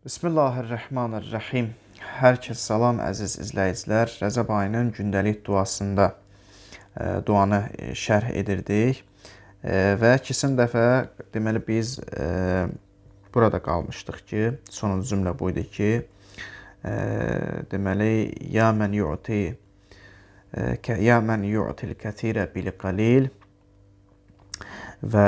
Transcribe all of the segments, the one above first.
Bismillahirrahmanirrahim. Hər kəs salam əziz izləyicilər. Rəcəb ayının gündəlik duasında duanı şərh edirdik. Və keçən dəfə deməli biz burada qalmışdıq ki, sonuncu cümlə bu idi ki, deməli ya mən yu'ti ya mən yu'til kəthirə bil qalil və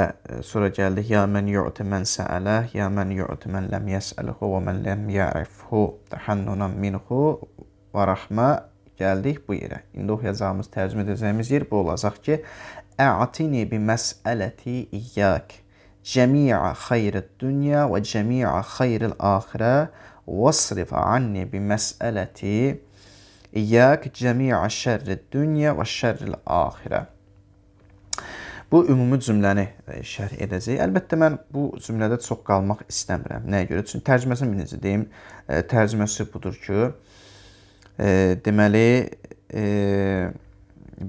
sonra gəldik ya mən yu'ti mən səələ, ya mən yu'ti mən ləm yəsəlhu və mən ləm ya'rifhu tahannunan minhu və rəhmə gəldik bu yerə. İndi oxuyacağımız, tərcümə edəcəyimiz yer bu olacaq ki, A'tini bi məsələti iyyak cəmi'a xeyrid dünya və cəmi'a xeyril axirə vasrif anni bi məsələti iyyak cəmi'a şərrid dünya və şərril axirə. Bu ümumi cümləni şərh edəcəyik. Əlbəttə mən bu cümlədə çox qalmaq istəmirəm. Nəyə görə? Çünki tərcüməsini birinci deyim. Tərcüməsi budur ki, deməli,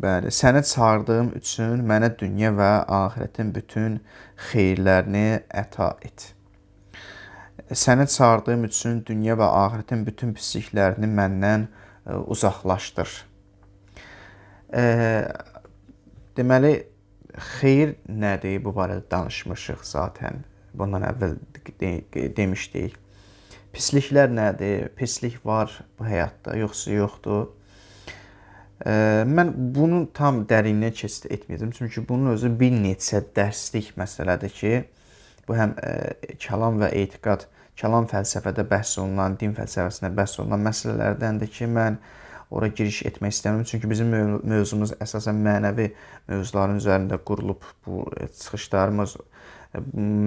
bəli, səni çağırdığım üçün mənə dünya və axirətin bütün xeyirlərini əta et. Səni çağırdığım üçün dünya və axirətin bütün pisliklərini məndən uzaqlaşdır. Deməli, xeyir nədir? Bu barədə danışmışıq zaten. Bundan əvvəl demişdik. Pisliklər nədir? Pislik var bu həyatda, yoxsa yoxdur? Mən bunu tam dərinliyə keçid etməyəcəm. Çünki bunun özü bir neçə dərslik məsələdir ki, bu həm kəlam və etiqad, kəlam fəlsəfədə bəhs olunan, din fəlsəfəsində bəhs olunan məsələlərdəndir ki, mən ora giriş etmək istəmirəm. Çünki bizim mövzumuz əsasən mənəvi mövzuların üzərində qurulub. Bu çıxışlarımız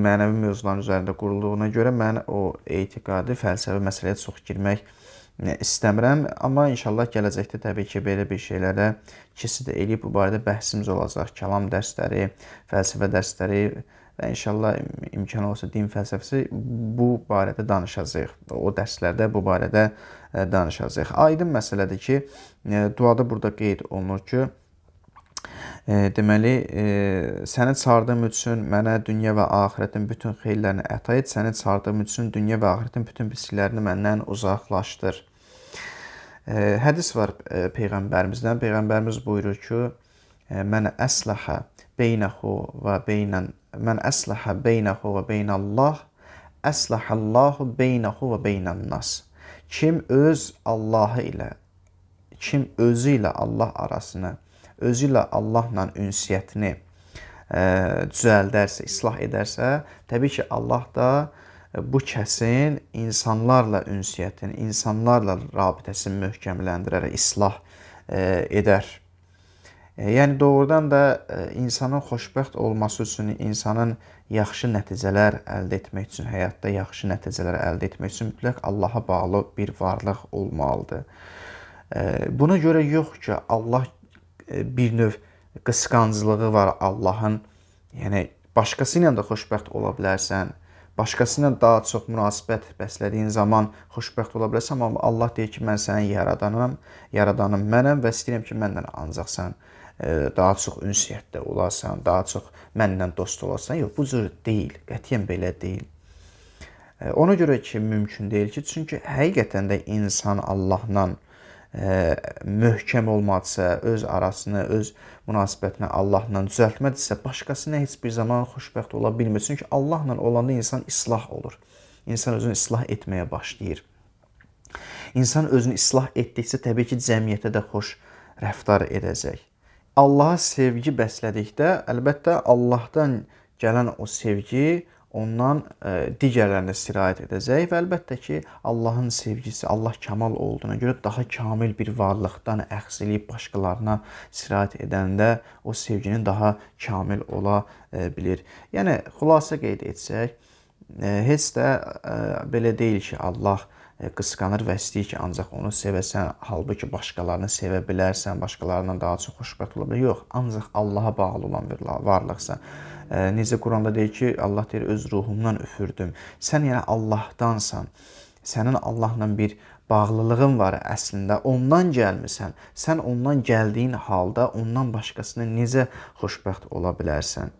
mənəvi mövzuların üzərində qurulduğuna görə mən o etiqadi, fəlsəfi məsələyə çox girmək istəmirəm. Amma inşallah gələcəkdə təbii ki, belə bir şeylərə keçid eləyib bu barədə bəhsimiz olacaq. Kəlam dərsləri, fəlsəfə dərsləri və inşallah imkan olsa din fəlsəfəsi bu barədə danışacağıq. O dərslərdə bu barədə danışacağıq. Aydın məsələdir ki, duada burada qeyd olunur ki, deməli, səni çağırdığım üçün mənə dünya və axirətin bütün xeyirlərini əta et, səni çağırdığım üçün dünya və axirətin bütün pisliklərini məndən uzaqlaşdır. Hədis var Peyğəmbərimizdən. Peyğəmbərimiz buyurur ki, mən əsləhə beynəhu və beynən mən əsləhə beynəhu və beynəllah əsləhəllahu beynəhu və beynənnas. Kim öz Allahı ilə, kim özü ilə Allah arasını, özü ilə Allahla ünsiyyətini düzəldərsə, islah edərsə, təbii ki, Allah da bu kəsin insanlarla ünsiyyətini, insanlarla rabitəsini möhkəmləndirərək islah edər. Yəni doğrudan da insanın xoşbəxt olması üçün, insanın yaxşı nəticələr əldə etmək üçün, həyatda yaxşı nəticələr əldə etmək üçün mütləq Allaha bağlı bir varlıq olmalıdır. Buna görə yox ki, Allah bir növ qısqanclığı var Allahın. Yəni başqası ilə də xoşbəxt ola bilərsən. Başqası ilə daha çox münasibət bəslədiyin zaman xoşbəxt ola bilərsən, amma Allah deyir ki, mən sənin yaradanam, yaradanım mənəm və istəyirəm ki, məndən ancaq sən daha çox ünsiyyətdə olasan, daha çox mənlə dost olasan. Yox, bu cür deyil, qətiyyən belə deyil. Ona görə ki, mümkün deyil ki, çünki həqiqətən də insan Allahla möhkəm olmadısa, öz arasını, öz münasibətini Allahla düzəltmədisə, başqasına heç bir zaman xoşbəxt ola bilmir. Çünki Allahla olanda insan islah olur. İnsan özünü islah etməyə başlayır. İnsan özünü islah etdikcə təbii ki, cəmiyyətə də xoş rəftar edəcək. Allaha sevgi bəslədikdə, əlbəttə Allahdan gələn o sevgi ondan digərlərinə sirayət edəcək və əlbəttə ki, Allahın sevgisi, Allah kamal olduğuna görə daha kamil bir varlıqdan əxz eləyib başqalarına sirayət edəndə o sevginin daha kamil ola bilir. Yəni xülasə qeyd etsək, heç də belə deyil ki, Allah qısqanır və istəyir ki, ancaq onu sevəsən, halbuki başqalarını sevə bilərsən, başqalarından daha çox xoşbəxt ola bilər. Yox, ancaq Allaha bağlı olan bir varlıqsan. Necə Quranda deyir ki, Allah deyir, öz ruhumdan üfürdüm. Sən yəni Allahdansan. Sənin Allahla bir bağlılığın var əslində. Ondan gəlmisən. Sən ondan gəldiyin halda ondan başqasına necə xoşbəxt ola bilərsən?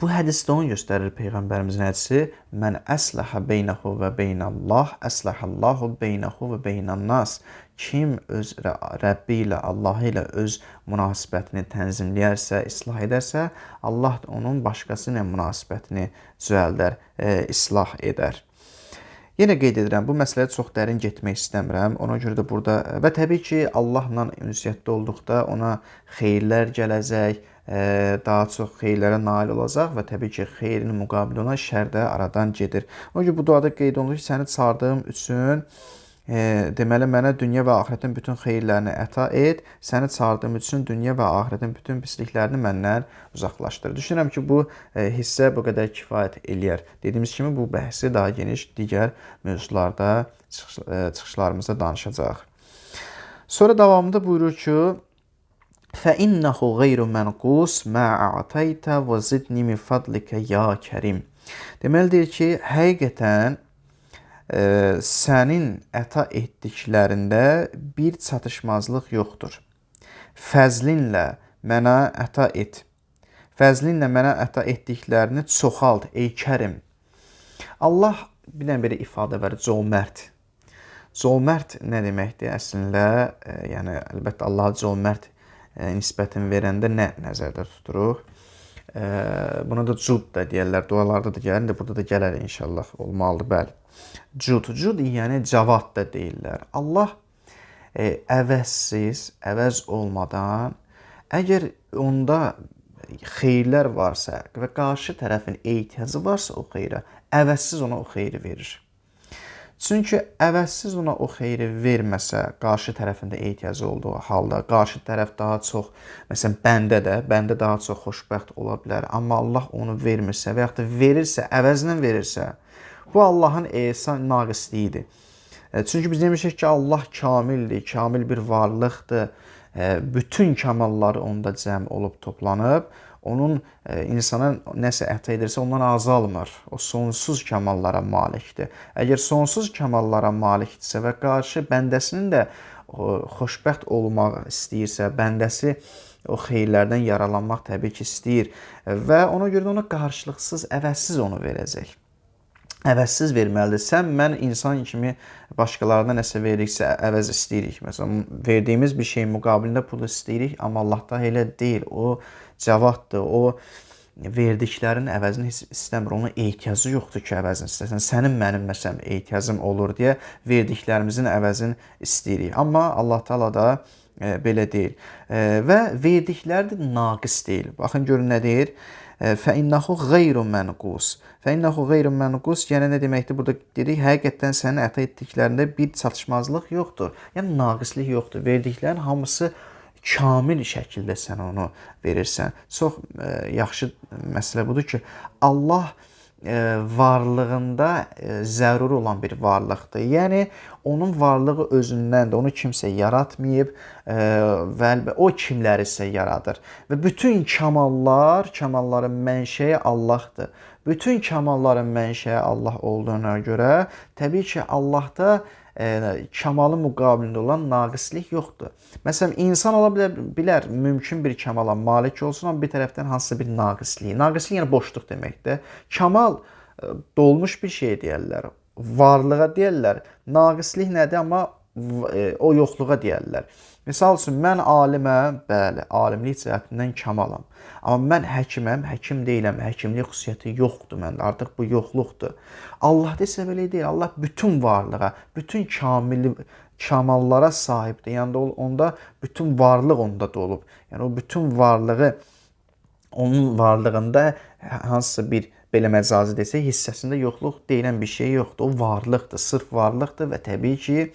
Bu hədisdə onu göstərir Peyğəmbərimizin hədisi: "Mən əslaha beynəhu və beynəllah, əslahallahu beynəhu və beynən-nas." Kim öz Rəbbi ilə, Allah ilə öz münasibətini tənzimləyərsə, islah edərsə, Allah da onun başqası ilə münasibətini düzəldər, islah edər. Yenə qeyd edirəm, bu məsələyə çox dərin getmək istəmirəm. Ona görə də burada və təbii ki, Allahla ünsiyyətdə olduqda ona xeyirlər gələcək, daha çox xeyirlərə nail olacaq və təbii ki, xeyrin müqabilində ona şər də aradan gedir. Ona görə bu duada qeyd olunur ki, səni çağırdığım üçün deməli mənə dünya və axirətin bütün xeyirlərini əta et, səni çağırdığım üçün dünya və axirətin bütün pisliklərini məndən uzaqlaşdır. Düşünürəm ki, bu hissə bu qədər kifayət eləyər. Dediyimiz kimi bu bəhsi daha geniş digər mövzularda çıxışlarımızda danışacağıq. Sonra davamında buyurur ki: "Fə innehu ğeyru mənqus ma a'tayta və zidni min fadlika ya Kərim." Deməli deyir ki, həqiqətən sənin əta etdiklərində bir çatışmazlıq yoxdur. Fəzlinlə mənə əta et. Fəzlinlə mənə əta etdiklərini çoxalt, ey Kərim. Allah bir dənə belə ifadə var, cömərd. Cömərd nə deməkdir əslində? Yəni əlbəttə Allaha cömərd nisbətini verəndə nə nəzərdə tuturuq? Buna da cud da deyərlər, dualarda da gəlir, indi burada da gələr inşallah, olmalıdır, bəli. Cud, cud yəni cavad da deyirlər. Allah əvəzsiz, əvəz olmadan, əgər onda xeyirlər varsa və qarşı tərəfin ehtiyacı varsa o xeyrə, əvəzsiz ona o xeyri verir. Çünki əvəzsiz ona o xeyri verməsə, qarşı tərəfində ehtiyacı olduğu halda, qarşı tərəf daha çox, məsələn, bəndə daha çox xoşbəxt ola bilər. Amma Allah onu vermirsə və yaxud da verirsə, əvəzinə verirsə, bu Allahın ehsan naqisliyidir. Çünki biz demişik ki, Allah kamildir, kamil bir varlıqdır. Bütün kamalları onda cəm olub toplanıb. Onun insana nəsə əta edirsə, ondan azalmır. O sonsuz kamallara malikdir. Əgər sonsuz kamallara malikdirsə və qarşı bəndəsinin də xoşbəxt olmaq istəyirsə, bəndəsi o xeyirlərdən yararlanmaq təbii ki, istəyir və ona görə də ona qarşılıqsız, əvəzsiz onu verəcək. Əvəzsiz verməlidir. Sən, mən insan kimi başqalarına nəsə veririksə, əvəz istəyirik. Məsələn, verdiyimiz bir şeyin müqabilində pul istəyirik, amma Allahda elə deyil. O cavaddır. O verdiklərinin əvəzini heç istəmir. Ona ehtiyacı yoxdur ki, əvəzini istəsin. Sənin, mənim məsələn ehtiyacım olur deyə verdiklərimizin əvəzini istəyirik. Amma Allah Taala da belə deyil. Və verdikləri də naqis deyil. Baxın görün nə deyir? Fə innehu ğeyru mənqus. Fə innehu ğeyru mənqus, yəni nə deməkdir? Burada dedik, həqiqətən sənin əta etdiklərində bir çatışmazlıq yoxdur. Yəni naqislik yoxdur. Verdiklərin hamısı kamil şəkildə sən onu verirsən. Çox yaxşı məsələ budur ki, Allah varlığında zəruri olan bir varlıqdır. Yəni onun varlığı özündəndir. Onu kimsə yaratmayıb və o kimlərisə yaradır. Və bütün kamallar, kamalların mənşəyi Allahdır. Bütün kamalların mənşəyi Allah olduğuna görə təbii ki, Allahda kamalın müqabilində olan naqislik yoxdur. Məsələn, insan ola bilər, mümkün bir kamala malik olsun, amma bir tərəfdən hansısa bir naqislik. Naqislik yəni boşluq deməkdir. Kamal dolmuş bir şey deyərlər. Varlığa deyərlər. Naqislik nədir? Amma o yoxluğa deyərlər. Misal üçün, mən aliməm, bəli, alimlik cəhətindən kamalam. Amma mən həkiməm, həkim deyiləm, həkimlik xüsusiyyəti yoxdur məndə, artıq bu yoxluqdur. Allah desə belə deyil, Allah bütün varlığa, bütün kamallara sahibdir. Yəni onda bütün varlıq onda dolub. Yəni o bütün varlığı, onun varlığında hansısa bir belə məcazi desək, hissəsində yoxluq deyilən bir şey yoxdur. O varlıqdır, sırf varlıqdır və təbii ki,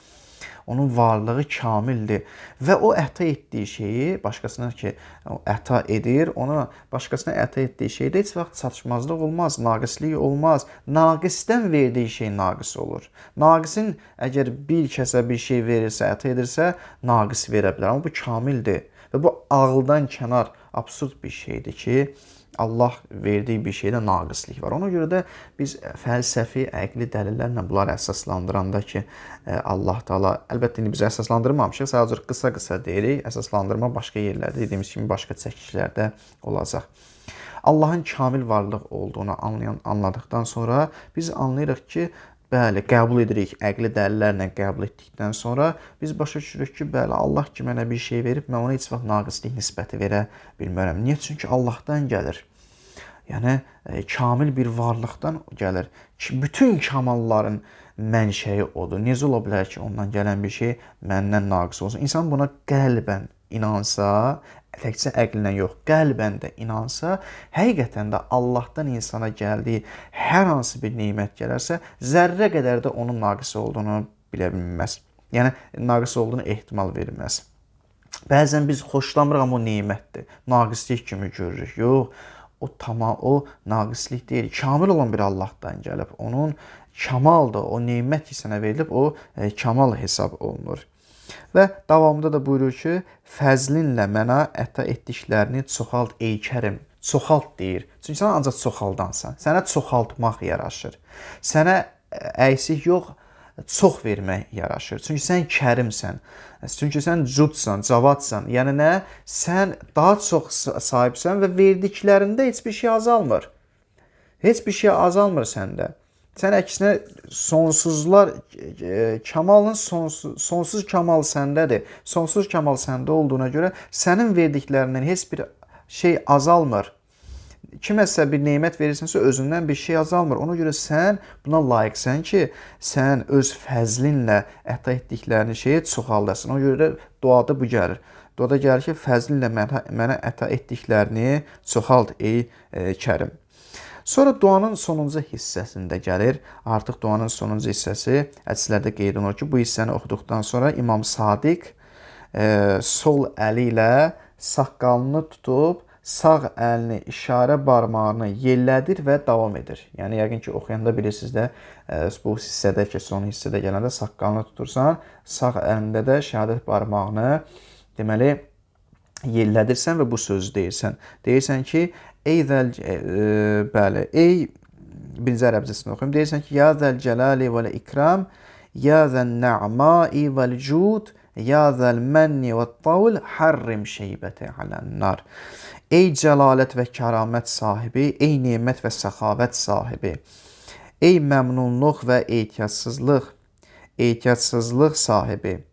onun varlığı kamildir və o əta etdiyi şeyi başqasına ki, o əta edir, ona başqasına əta etdiyi şeydə heç vaxt çatışmazlıq olmaz, naqislik olmaz. Naqisdən verdiyi şey naqis olur. Naqisin əgər bir kəsə bir şey verirsə, əta edirsə, naqis verə bilər. Amma bu kamildir və bu ağıldan kənar absurd bir şeydir ki, Allah verdiyi bir şeydə naqislik var. Ona görə də biz fəlsəfi, əqli dəlillərlə bunları əsaslandıranda ki, Allah Taala, əlbəttə indi biz əsaslandırmamışıq, sadəcə qısa-qısa deyirik. Əsaslandırma başqa yerlərdə, dediyimiz kimi başqa çəkişlərdə olacaq. Allahın kamil varlıq olduğunu anladıqdan sonra biz anlayırıq ki, bəli, qəbul edirik, əqli dəlillərlə qəbul etdikdən sonra biz başa düşürük ki, bəli, Allah ki mənə bir şey verib, mən ona heç vaxt naqislik nisbəti verə bilmərəm. Niyə? Çünki Allahdan gəlir. Yəni, kamil bir varlıqdan gəlir. Bütün kamalların mənşəyi odur. Necə ola bilər ki, ondan gələn bir şey məndən naqis olsun? İnsan buna qəlbən inansa, təkcə əqlinə yox, qəlbən də inansa, həqiqətən də Allahdan insana gəldiyi hər hansı bir nemət gələrsə, zərrə qədər də onun naqis olduğunu bilə bilməz. Yəni, naqis olduğunu ehtimal verməz. Bəzən biz xoşlamırıq, amma o nemətdir. Naqislik kimi görürük. Yox, o naqislik deyil. Kamil olan bir Allahdan gəlib. Onun kamaldır, o nemət ki sənə verilib, o kamal hesab olunur. Və davamında da buyurur ki, fəzlinlə mənə əta etdiklərini çoxalt ey kərim. Çoxalt deyir. Çünki sən ancaq çoxaldansan. Sənə çoxaltmaq yaraşır. Sənə əksik yox, çox vermək yaraşır. Çünki sən kərimsən. Çünki sən cudsan, cavadsan. Yəni nə? Sən daha çox sahibsən və verdiklərində heç bir şey azalmır. Heç bir şey azalmır səndə. Sən əksinə sonsuzlar, kamalın sonsuz kamal səndədir. Sonsuz kamal səndə olduğuna görə sənin verdiklərindən heç bir şey azalmır. Kiməsə bir nemət verirsənsə, özündən bir şey azalmır. Ona görə sən buna layiqsən ki, sən öz fəzlinlə əta etdiklərini şeyi çoxaldasan. Ona görə duada bu gəlir. Duada gəlir ki, fəzlinlə mənə əta etdiklərini çoxalt ey kərim. Sonra duanın sonuncu hissəsində gəlir. Artıq duanın sonuncu hissəsi hədislərdə qeyd olunur ki, bu hissəni oxuduqdan sonra İmam Sadiq sol əli ilə saqqalını tutub, sağ əlini işarə barmağını yellədir və davam edir. Yəni, yəqin ki, oxuyanda bilirsiniz də, bu hissədə ki, son hissədə gələndə saqqalını tutursan, sağ əlində də şəhadət barmağını, deməli, yellədirsən və bu sözü deyirsən. Deyirsən ki, ey zəl, bəli, ey, birinci ərəbcəsini oxuyum. Deyirsən ki, ya zəl cəlali vəl ikram, ya zəl nə'mai vəl cud, ya zəl mənni və tavl, harrim şeybəti alənnar. Ey cəlalət və kəramət sahibi, ey nemət və səxavət sahibi, ey məmnunluq və ehtiyatsızlıq sahibi,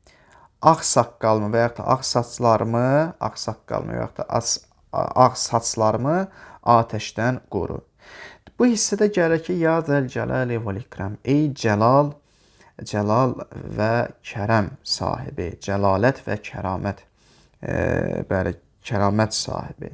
ağ saqqalımı və yaxud da ağ saçlarımı, ağ saqqalımı və yaxud da ağ saçlarımı atəşdən qoru. Bu hissədə gəlir ki, ya zəl cəlali vəl ikram, ey cəlal, cəlal və kərəm sahibi, cəlalət və kəramət, bəli, kəramət sahibi.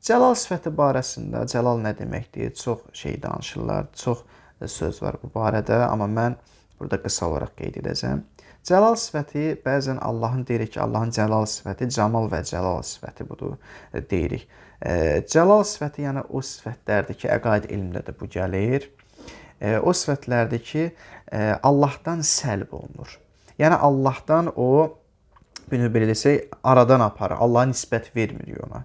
Cəlal sifəti barəsində, cəlal nə deməkdir? Çox şey danışırlar, çox söz var bu barədə, amma mən burada qısa olaraq qeyd edəcəm. Cəlal sifəti, bəzən Allahın deyirik ki, Allahın cəlal sifəti, camal və cəlal sifəti budur deyirik. Cəlal sifəti, yəni o sifətlərdir ki, əqaid elmində də bu gəlir. O sifətlərdir ki, Allahdan səlb olunur. Yəni Allahdan o, bir növ belə desək, aradan aparır. Allaha nisbət vermir ona.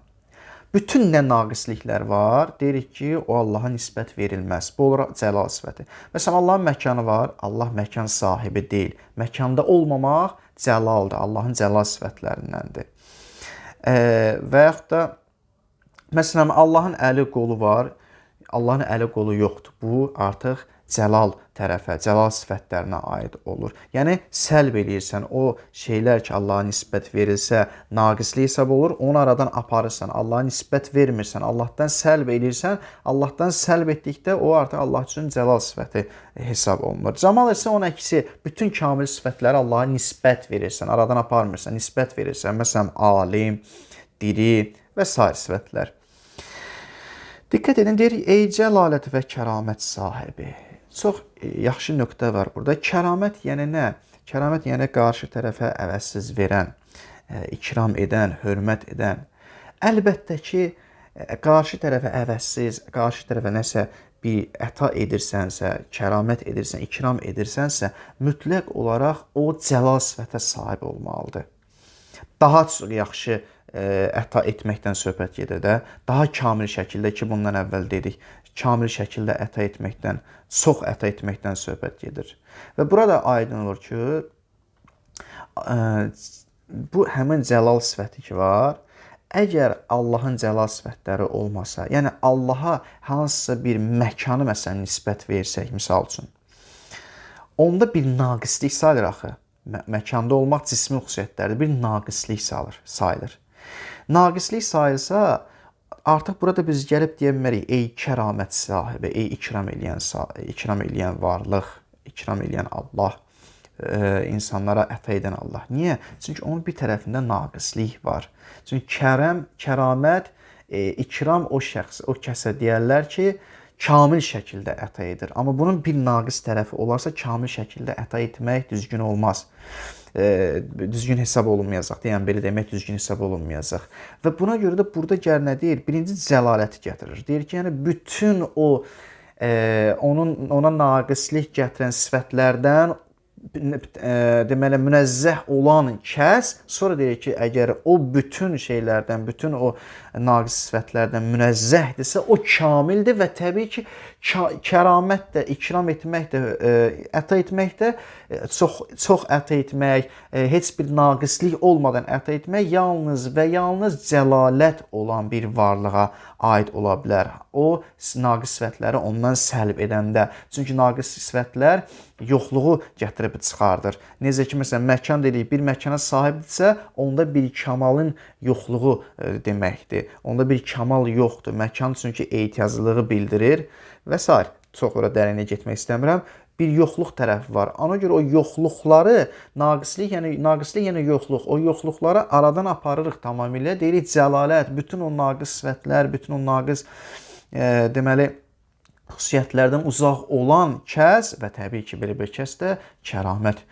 Bütün nə naqisliklər var, deyirik ki, o Allaha nisbət verilməz. Bu olur cəlal sifəti. Məsələn, Allahın məkanı var, Allah məkan sahibi deyil. Məkanda olmamaq cəlaldır, Allahın cəlal sifətlərindəndir. Və yaxud da, məsələn, Allahın əli qolu var, Allahın əli qolu yoxdur. Bu artıq cəlal tərəfə, cəlal sifətlərinə aid olur. Yəni, səlb eləyirsən, o şeylər ki, Allaha nisbət verilsə, naqislik hesab olur, onu aradan aparırsan, Allaha nisbət vermirsən, Allahdan səlb eləyirsən, Allahdan səlb etdikdə o artıq Allah üçün cəlal sifəti hesab olunur. Camal isə onun əksi, bütün kamil sifətləri Allaha nisbət verirsən, aradan aparmırsan, nisbət verirsən, məsələn, alim, diri və sair sifətlər. Diqqət edin, deyir, ey cəlalət və kəramət sahibi. Çox yaxşı nöqtə var burada. Kəramət yəni nə? Kəramət yəni qarşı tərəfə əvəzsiz verən, ikram edən, hörmət edən. Əlbəttə ki, qarşı tərəfə əvəzsiz, qarşı tərəfə nəsə bir əta edirsənsə, kəramət edirsən, ikram edirsənsə, mütləq olaraq o cəlal sifətə sahib olmalıdır. Daha çox yaxşı əta etməkdən söhbət gedir də, daha kamil şəkildə ki, bundan əvvəl dedik, kamil şəkildə əta etməkdən, çox əta etməkdən söhbət gedir. Və burada aydın olur ki, bu həmin cəlal sifəti ki var, Əgər Allahın cəlal sifətləri olmasa, yəni Allaha hansısa bir məkanı məsələn nisbət versək, misal üçün, onda bir naqislik sayılır axı. Məkanda olmaq cismi xüsusiyyətlərdir, bir naqislik sayılır. Naqislik sayılsa, artıq burada biz gəlib deyə bilmərik, ey kəramət sahibi, ey ikram eləyən varlıq, ikram eləyən Allah, insanlara əta edən Allah. Niyə? Çünki onun bir tərəfində naqislik var. Çünki kəramət, ikram o şəxs, o kəsə deyərlər ki, kamil şəkildə əta edir. Amma bunun bir naqis tərəfi olarsa, kamil şəkildə əta etmək düzgün olmaz. Düzgün hesab olunmayacaq. Yəni belə demək düzgün hesab olunmayacaq. Və buna görə də burada gəl nə deyir? Birinci cəlaləti gətirir. Deyir ki, yəni bütün o ona naqislik gətirən sifətlərdən deməli münəzzəh olan kəs sonra deyir ki, əgər o bütün şeylərdən, bütün o naqis sifətlərdən münəzzəhdirsə, o kamildir və təbii ki, kəramət də, ikram etmək də, əta etmək də, çox əta etmək, heç bir naqislik olmadan əta etmək yalnız və yalnız cəlalət olan bir varlığa aid ola bilər. O naqis sifətləri ondan səlb edəndə. Çünki naqis sifətlər yoxluğu gətirib çıxardır. Necə ki, məsələn, məkan dedik, bir məkana sahibdirsə, onda bir kamalın yoxluğu deməkdir. Onda bir kamal yoxdur. Məkan çünki ehtiyaclılığı bildirir və s. Çox ora dərinə getmək istəmirəm. Bir yoxluq tərəfi var. Ona görə o yoxluqları, naqislik, yəni naqislik, yəni yoxluq, o yoxluqları aradan aparırıq tamamilə. Deyirik cəlalət, bütün o naqis sifətlər, bütün o naqis deməli xüsusiyyətlərdən uzaq olan kəs və təbii ki, belə bir kəs də kəramət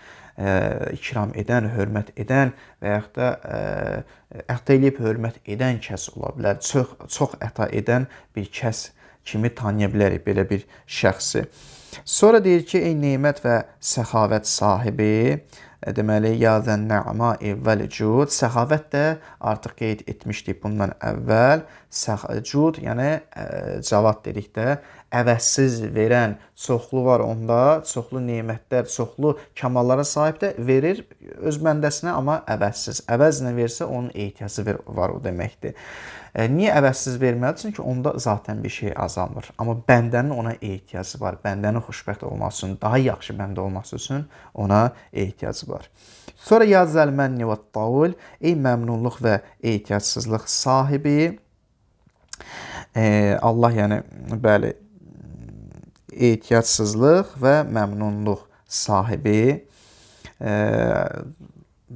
ikram edən, hörmət edən və yaxud da əta eləyib hörmət edən kəs ola bilər. Çox əta edən bir kəs kimi tanıya bilərik belə bir şəxsi. Sonra deyir ki, ey nemət və səxavət sahibi, deməli, ya zən nə'ma vəl cud. Səxavət də artıq qeyd etmişdik bundan əvvəl. Cud, yəni cavad dedik də, əvəzsiz verən, çoxlu var onda, çoxlu nemətlər, çoxlu kamallara sahib də verir öz bəndəsinə, amma əvəzsiz. Əvəzlə versə onun ehtiyacı var o deməkdir. Niyə əvəzsiz verməlidir? Çünki onda zaten bir şey azalmır. Amma bəndənin ona ehtiyacı var. Bəndənin xoşbəxt olması üçün, daha yaxşı bəndə olması üçün ona ehtiyacı var. Sonra ya zəl-mənni və taul, ey məmnunluq və ehtiyacsızlıq sahibi. Allah, yəni bəli, ehtiyacsızlıq və məmnunluq sahibi.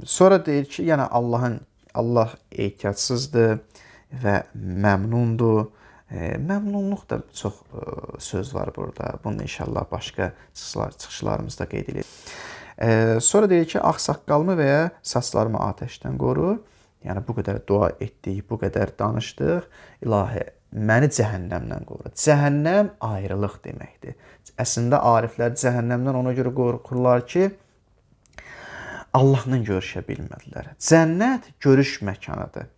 Sonra deyir ki, yəni Allah ehtiyacsızdır və məmnundur. Məmnunluq da çox söz var burada. Bunu inşallah başqa çıxışlarımızda qeyd edirik. Sonra deyir ki, ağsaqqalımı və ya saçlarımı atəşdən qoru. Yəni bu qədər dua etdik, bu qədər danışdıq. İlahi, məni cəhənnəmdən qoru. Cəhənnəm ayrılıq deməkdir. Əslində ariflər cəhənnəmdən ona görə qorxurlar ki, Allahla görüşə bilmədilər. Cənnət görüş məkanıdır.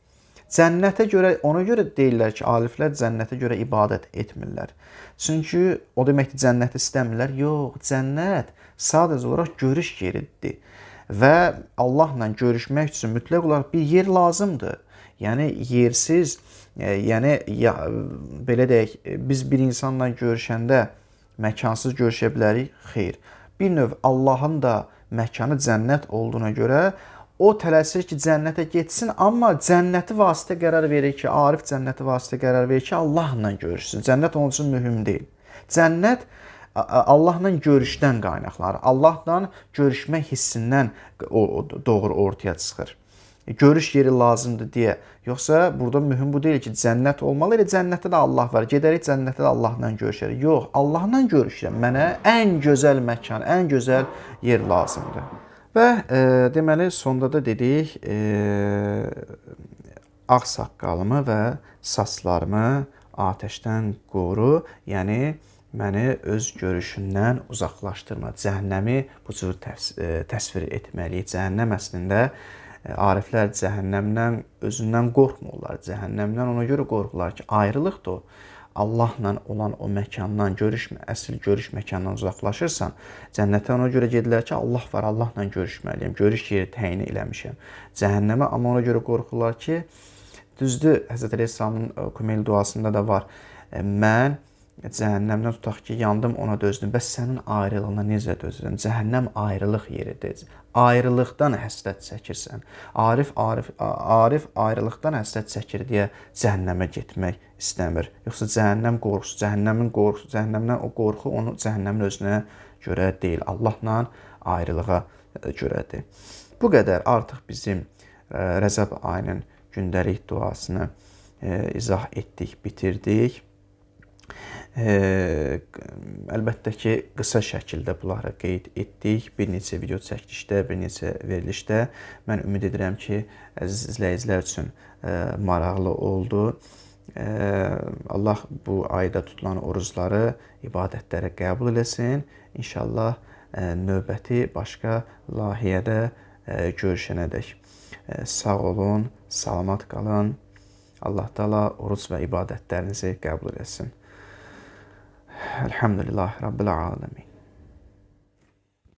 Cənnətə görə, ona görə deyirlər ki, ariflər cənnətə görə ibadət etmirlər. Çünki o deməkdir, cənnəti istəmirlər. Yox, cənnət sadəcə olaraq görüş yeridir. Və Allahla görüşmək üçün mütləq olaraq bir yer lazımdır. Yəni yersiz, yəni ya, belə deyək, biz bir insanla görüşəndə məkansız görüşə bilərik? Xeyr. Bir növ Allahın da məkanı cənnət olduğuna görə o tələsir ki, cənnətə getsin, amma cənnəti vasitə qərar verir ki, arif cənnəti vasitə qərar verir ki, Allahla görüşsün. Cənnət onun üçün mühüm deyil. Cənnət Allahla görüşdən qaynaqlanır. Allahla görüşmək hissindən doğru ortaya çıxır. Görüş yeri lazımdır deyə. Yoxsa burada mühüm bu deyil ki, cənnət olmalı. Elə cənnətdə də Allah var. Gedərik cənnətdə də Allahla görüşərik. Yox, Allahla görüşürəm. Mənə ən gözəl məkan, ən gözəl yer lazımdır. Və deməli sonda da dedik, ağ saqqalımı və saçlarımı atəşdən qoru, yəni məni öz görüşündən uzaqlaşdırma. Cəhənnəmi bu cür təsvir etməliyik. Cəhənnəm əslində ariflər cəhənnəmdən özündən qorxmurlar. Cəhənnəmdən ona görə qorxurlar ki, ayrılıqdır o. Allahla olan o məkandan, əsl görüş məkandan uzaqlaşırsan, cənnətə ona görə gedirlər ki, Allah var, Allahla görüşməliyəm, görüş yeri təyin eləmişəm. Cəhənnəmə amma ona görə qorxurlar ki, Düzdür, Həzrət Əleyhissalamın Kumeyl duasında da var. Mən cəhənnəmdən tutaq ki, yandım, ona dözdüm. Bəs sənin ayrılığına necə dözürəm? Cəhənnəm ayrılıq yeridir. Ayrılıqdan həsrət çəkirsən. Arif ayrılıqdan həsrət çəkir deyə cəhənnəmə getmək istəmir. Yoxsa cəhənnəm qorxusu, cəhənnəmin qorxusu, cəhənnəmdən o qorxu onu cəhənnəmin özünə görə deyil, Allahla ayrılığa görədir. Bu qədər artıq bizim Rəcəb ayının gündəlik duasını izah etdik, bitirdik. Əlbəttə ki, qısa şəkildə bunları qeyd etdik. Bir neçə video çəkilişdə, bir neçə verilişdə. Mən ümid edirəm ki, əziz izləyicilər üçün maraqlı oldu. Allah bu ayda tutulan orucları, ibadətləri qəbul eləsin. İnşallah növbəti başqa layihədə görüşənədək. Sağ olun, salamat qalın. Allah Taala oruc və ibadətlərinizi qəbul eləsin. Elhamdülillah Rabbil alemin.